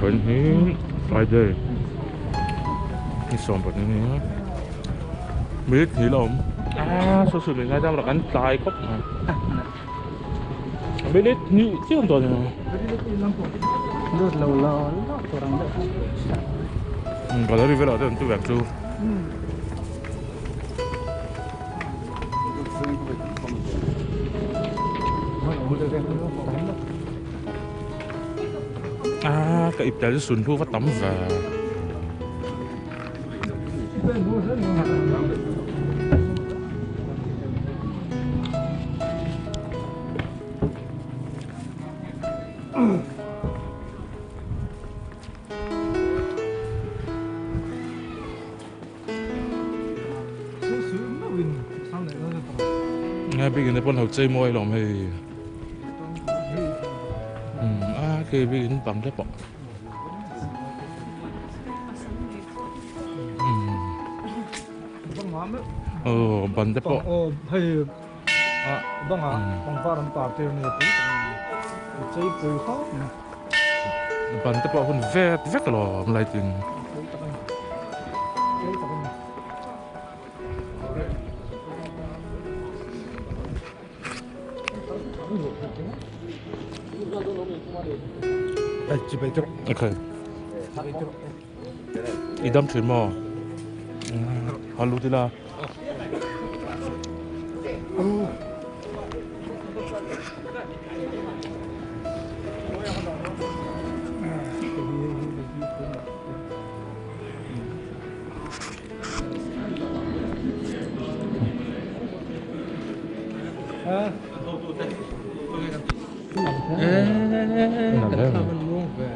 Vawiin hi Friday ni 12 a ni a minute hnih la awm aaa saw saw min ngaidam rawh kan tlai khawp mai minute hnih chiah awm tawh a ni gallery velah te an tu vek chu. A ka ip tel chu sun hnu va tam ve. Nge bikin te pawn ho chei mawi alawm hei umm a khi bikin bang te pawh umm aw ban te pawh ban te pawh hun vet vek alawm lighting. Okay. I dam thin maw? Halu tila.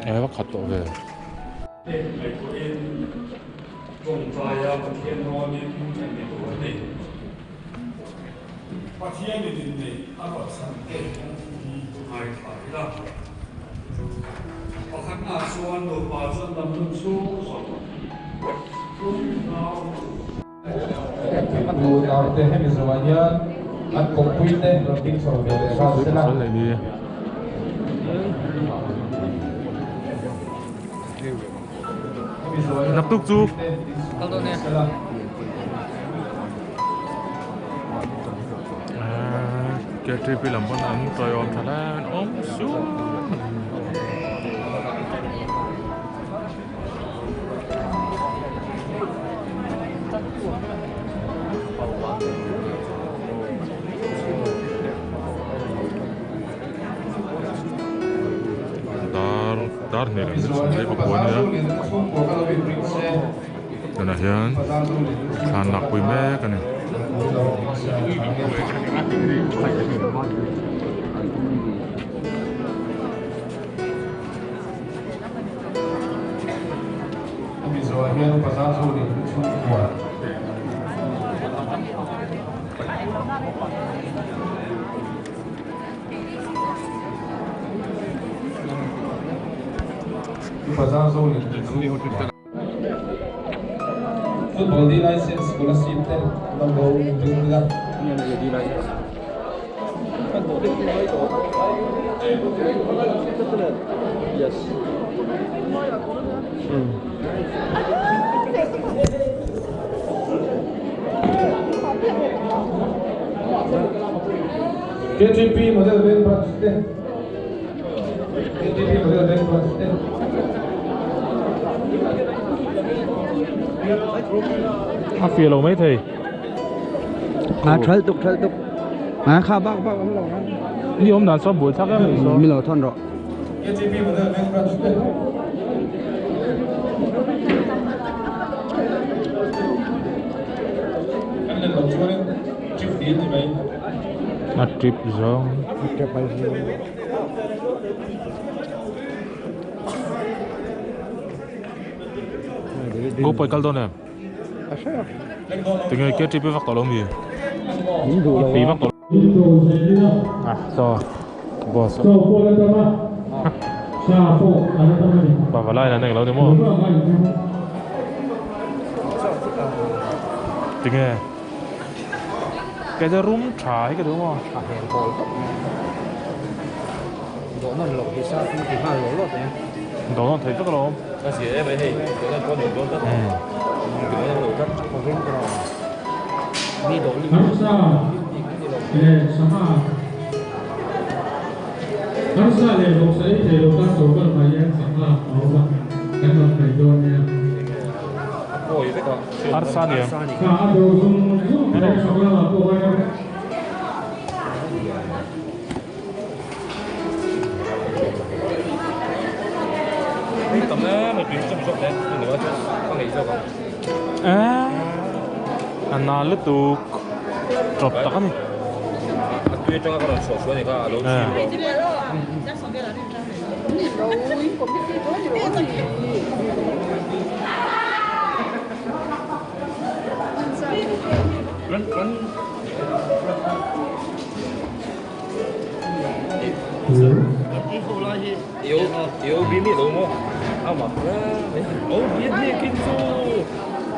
Ê khat tawh ve. Ngaihtuahin tawngtaia Pathian rawnin kan ni tur a ni. Pathianin inneih a ruat chhan te hi ngaithla ila. Pakhatnaah chuan nupa chuan damnun chhung zawng tum nau. Nu naute hemi zawhah hian an kawppui te rawn ding chho ve leh nghal se la. Hemi zawhah hian an kawppui te ding chho ve leh se la. KTP lam pawn an tawiawm tha hle an awm sup. Dar dar hnih leh minute sawmhnih pakua a nia tunah hian thlan lakpui mek a ni. Hemi zawhah hian Bazar Zone in chhungkua Bazar Zone in chhungkua Football D license scholarship te lo lo ding ila. KTP Model Veng Branch te KTP Model Veng Branch te A fia lo mai thei. A thal tuk thal tuk. A kha bak bak awm lo. Ni awm dan sawn buai thlak em mai saw. Min lo thawn rawh. KTP Model Veng Branch te. Kan len loh chuanin trip dil ni mai. A trip zawng. A trip ai hi. Go pawh i kal dawn em? Tinge KTP vak tawh lo mi? Pi vak tawh Ah saw boss Pavalai an englo ni maw? Tinge Kei chu rum tha hi ka duh maw? A hel hawl tawp mai. Dawh nawn loh hi sa chu ti nghal lo lo teh. Download theih vek alawm. A zia em mai hei, download pawh nuam dawn tlat. Download lo tlat. Harsa leh sangha Harsa leh vawksa ei thei lo tan chawlhkal hmai hian sangha a awm a, kan rawn hnaih dawn nia. Harsa ni em? Kha a dawr zung zung leh chhak lamah pawh khan A na lutuk tawp tak a ni.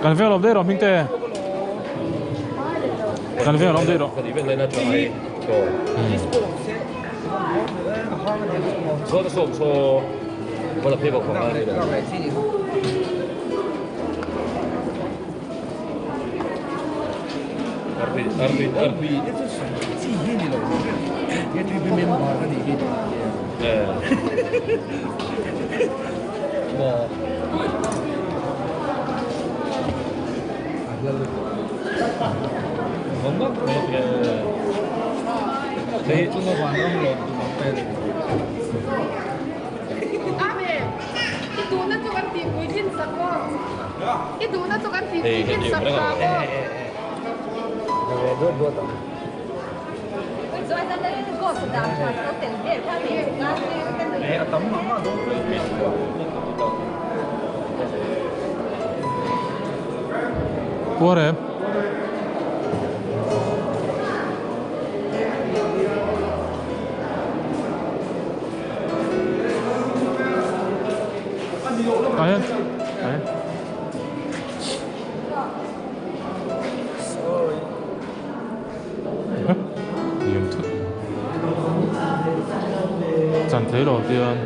Kan vel awm daih rawh hming te. Kan vel awm daih rawh. Puar em? Tah hian tah hian. Liam thut. Chan thei lo tian.